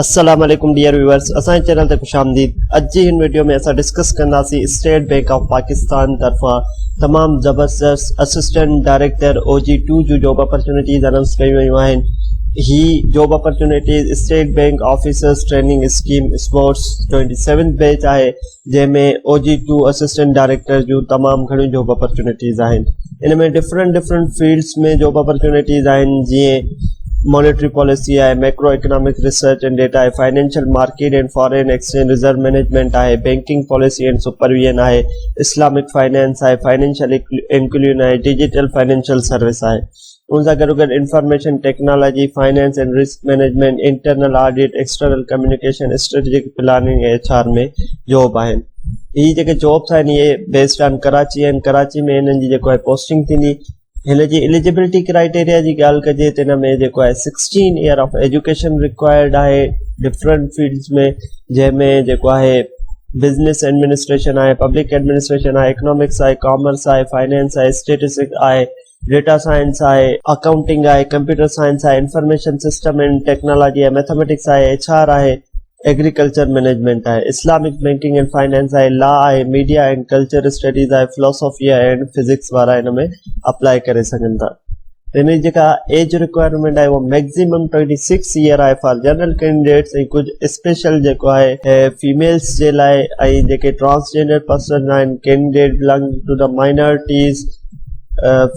السلام عليڪم dear viewers اسان جي چينل تي خوش آمديد اڄ جي هن وڊيو ۾ اسان ڊسڪس ڪنداسين اسٽيٽ بينڪ آف پاڪستان طرفان تمام زبردست اسسٽنٽ ڊائريڪٽر او جي ٽو جون جاب اپرچونيٽيز انائونس ڪيون ويون آهن هي job opportunities state bank officers training scheme sports 27 batch آهي جنهن ۾ او جي ٽو اسسٽنٽ ڊائريڪٽر جون تمام گهڻيون جاب اپرچونيٽيز آهن ان ۾ different different fields ۾ job opportunities آهن جيئن مانيٽري پاليسي آهي macro economic research and data آهي financial market and foreign exchange reserve management آهي بينڪنگ پاليسي اينڊ سپرويزن آهي اسلامڪ فائنانس آهي فائنانشل انڪلوزن آهي ڊجيٽل فائنانشل سروس آهي ان سان گڏوگڏ information technology, finance and risk management, internal audit, external communication, strategic planning ۽ H R ۾ job آهن. هي جيڪي jobs آهن اهي بيسڊ آن ڪراچي آهن ڪراچي ۾ هنن جي جيڪو آهي پوسٽنگ ٿيندي هن جي اليجبلٽي ڪرائيٽيريا جي ڳالهه ڪجي ته هن ۾ جيڪو آهي 16 ايئر آف ايجوڪيشن رڪوائرڊ آهي ڊفرنٽ فيلڊز ۾ جنهن ۾ جيڪو آهي بزنس ايڊمنسٽريشن آهي پبلڪ ايڊمنسٽريشن آهي اڪنامڪس آهي ڪامرس آهي فائنانس آهي اسٽيٽسٽڪ آهي ڊيٽا سائنس آهي، اڪائونٽنگ آهي، ڪمپيوٽر سائنس آهي، انفارميشن سسٽم اينڊ ٽيڪنالاجي آهي، ميٿاميٽڪس آهي، ايڇ آر آهي، ايگريڪلچر مئنيجمينٽ آهي، اسلامڪ بينڪنگ اينڊ فائنانس آهي، لا آهي، ميڊيا اينڊ ڪلچر اسٽڊيز آهي، فلاسافي آهي اينڊ فزڪس وارا ان ۾ اپلائي ڪري سگهن ٿا. ان جي جيڪا ايج رڪوائرمينٽ آهي اها ميڪزيمم 26 ايئر آهي فار جنرل ڪينڊيڊيٽس ۽ ڪجهه اسپيشل جيڪو آهي فيميلز جي لاء ۽ جيڪي ٽرانسجينڊر پرسن آهن candidate belonging to the minorities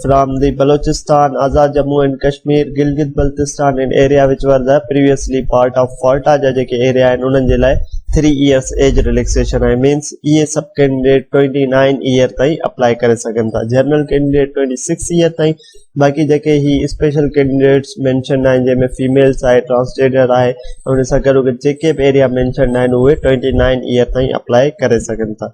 from the Balochistan, Azad Jammu and Kashmir, Gilgit Baltistan and area which were the previously part of FATA جا جيڪي ايريا آهن انهن جي لاء 3 ايئرس ايج رليڪسيشن آهي مينس اهي سڀ ڪينڊيڊيٽ 29 ايئر تائين اپلائي ڪري سگهن ٿا جنرل ڪينڊيڊيٽ 26 ايئر تائين باقي جيڪي هي اسپيشل ڪينڊيڊيٽس مينشن آهن جنهن ۾ فيميلس آهي ٽرانسجينڊر آهي ان سان گڏو گڏ جيڪي به ايريا مينشن آهن اهي 29 ايئر تائين اپلائي ڪري سگهن ٿا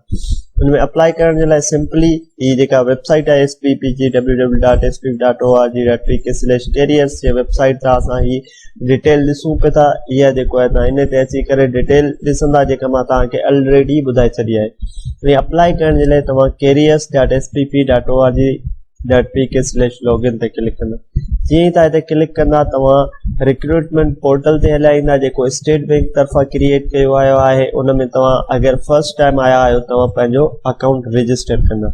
ان ۾ اپلائي ڪرڻ جي لاء سمپلي هي جيڪا ويب سائيٽ آهي S P P G W W dot S P dot O R G dot P K slash careers جي ويب سائيٽ تان اسان هي ڊيٽيل ڏسون پيا ٿا اها جيڪو آهي تان ان تي اچي ڪري ڊيٽيل ڏسندا جيڪا مان توهان کي الريڊي ٻڌائي ڇڏي آهي ۽ اپلائي ڪرڻ جي لاء توهان careers dot S P P dot O R G dot P K slash log in تي ڪلڪ ڪندا جيئن ئي توهان هتي ڪلڪ ڪندا توهان ريڪروٽمينٽ پورٽل تي هليا ايندا جيڪو اسٽيٽ بينڪ طرفان ڪريئيٽ ڪيو آيو آهي ان ۾ توهان اگر فرسٽ ٽائيم آيا آهيو توهان پنهنجو اڪائونٽ رجسٽر ڪندا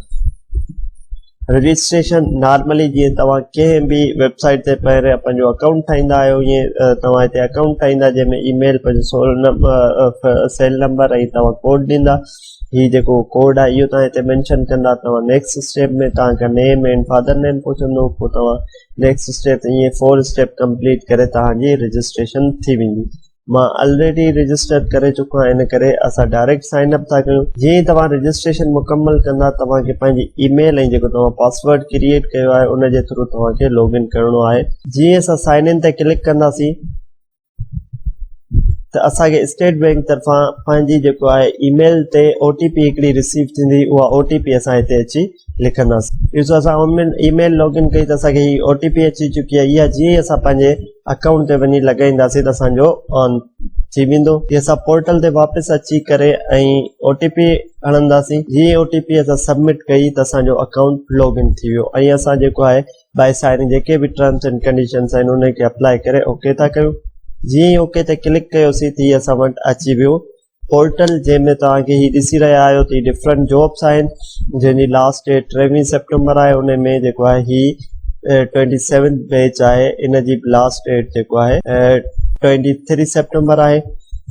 رجسٽريشن نارملي جيئن توهان ڪنهن به ويب سائيٽ تي پهريان پنهنجو اڪائونٽ ٺاهيندا آهيو ائين توهان هتي اڪائونٽ ٺاهيندا جنهن ۾ اي ميل پنهنجو سول سيل نمبر ۽ توهان ڪوڊ ڏيندا هي جيڪو ڪوڊ آهي اهو توهان هتي مينشن ڪندا توهان نيڪسٽ اسٽيپ ۾ توهان کان نيم اينڊ فادر نيم پڇندو پوء توهان نيڪسٽ اسٽيپ ائين فور اسٽيپ ڪمپليٽ ڪري توهان جي رجسٽريشن ٿي ويندي مان الريڊي رجسٽر ڪري چڪو آهيان ان ڪري اسان ڊائريڪٽ سائن اپ ٿا ڪيون جيئن ئي توهان رجسٽريشن مڪمل ڪندا توهان کي پنهنجي اي ميل ۽ جيڪو توهان پاسورڊ ڪريئيٽ ڪيو آهي ان جي ٿرو توهان کي لاگ ان ڪرڻو آهي جيئن اسان سائن ان تي ڪلڪ ڪنداسين ته اسان کي اسٽيٽ بينڪ طرفان پنهنجي جيڪو آهي اي ميل تي او ٽي پي هڪڙي رسيو ٿيندي اها او ٽي پي اسان هتي اچي لکنداسين ڏسو اسان اي ميل لاگ ان ڪئي ته اسان کي هي او ٽي پي اچي چڪي آهي اها جيئن ئي اسان پنهنجي اڪائونٽ تي وڃي لڳائينداسين ته اسان جو آن ٿي ويندو هي اسان پورٽل تي واپس اچي ڪري ۽ او ٽي پي هڻنداسين جيئن او ٽي پي اسان سبمٽ ڪئي ته اسان جو اڪائونٽ لاگ ان ٿي ويو ۽ اسان جيڪو آهي بائي سائن جيڪي به ٽرمس اينڊ ڪنڊيشنس آهن انهن کي اپلائي ڪري اوڪي ٿا ڪيون جيئن ئي اوڪي تي ڪلڪ ڪيوسين ته هي اسان وٽ اچي ويو پورٽل جنهن ۾ توهان کي هي ڏسي رهيا آهيو ته هي ڊفرنٽ جابس آهن جنهن جي لاسٽ ڊيٽ ٽيويهه سيپٽمبر آهي ان ۾ جيڪو آهي هي ٽوئنٽي سيونٿ بيچ آهي ان جي به لاسٽ ڊيٽ جيڪو آهي ٽوئنٽي ٿري سيپٽمبر آهي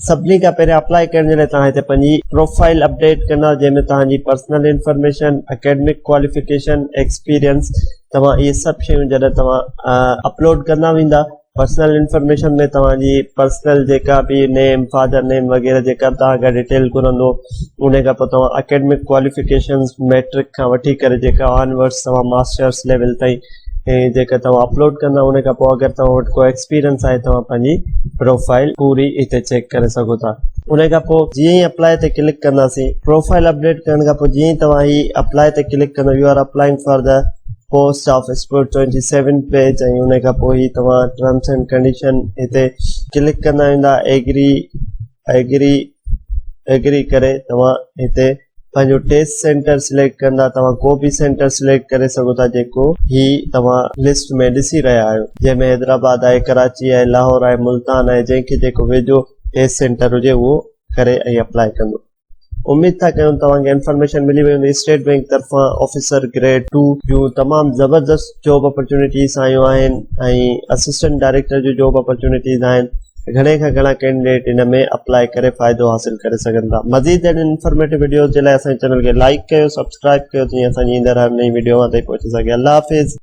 سڀني کان پهريان اپلائي ڪرڻ جي لاء توهان هتي پنهنجي پروفائل اپڊيٽ ڪندا جنهن ۾ توهان جي personal information academic qualification experience توهان اهي سڀ شيون جڏهن توهان اپلوڊ ڪندا ويندا پرسنل انفارميشن ۾ توهان جي پرسنل جيڪا به نيم فادر نيم وغيره جيڪا به توهان کان ڊيٽيل گهرندو ان کان پوء توهان اڪيڊمڪ ڪواليفڪيشنز ميٽرڪ کان وٺي ڪري جيڪا آنورڊس توهان ماسٽرس ليول تائين ۽ جيڪا توهان اپلوڊ ڪندا ان کان پوء اگر توهان وٽ ڪو ايڪسپيرينس آهي توهان پنهنجي پروفائل پوري هتي چيڪ ڪري سگهو ٿا ان کان پوء جيئن ئي اپلائي تي ڪلڪ ڪنداسين پروفائل اپڊيٽ ڪرڻ کان پوء جيئن ئي توهان هي اپلائي تي ڪلڪ ڪندا you are applying for the post of sport 27 page ۽ ان کان پوء هي توهان ٽرمس اينڊ ڪنڊيشن هتي ڪلڪ ڪندا ويندا ايگري ايگري ايگري ڪري توهان هتي پنهنجو ٽيسٽ سينٽر سليڪٽ ڪندا توهان ڪو به سينٽر سليڪٽ ڪري سگهو ٿا جيڪو هي توهان لسٽ ۾ ڏسي رهيا آهيو جنهن ۾ حيدرآباد آهي ڪراچي آهي لاهور آهي ملتان آهي جنهن کي جيڪو ويجهو ٽيسٽ سينٽر هجي اهو ڪري ۽ اپلائي ڪندو اميد ٿا ڪيون توهان کي انفارميشن ملي وئي هوندي اسٽيٽ بينڪ طرفان آفيسر گريڊ ٽو جون تمام زبردست جاب اپرچونيٽيز آيون آهن ۽ اسسٽنٽ ڊائريڪٽر جون جاب اپرچونيٽيز آهن گهڻي کان گهڻا ڪينڊيڊيٽ ان ۾ اپلائي ڪري فائدو حاصل ڪري سگهن ٿا مزيد اهڙين انفارميٽو وڊيوز جي لاء اسان جي چينل کي لائڪ ڪيو سبسڪرائب ڪيو جيئن اسان جي ايندڙ هر نئين وڊيو اوهان تائين پهچي سگهي الله حافظ.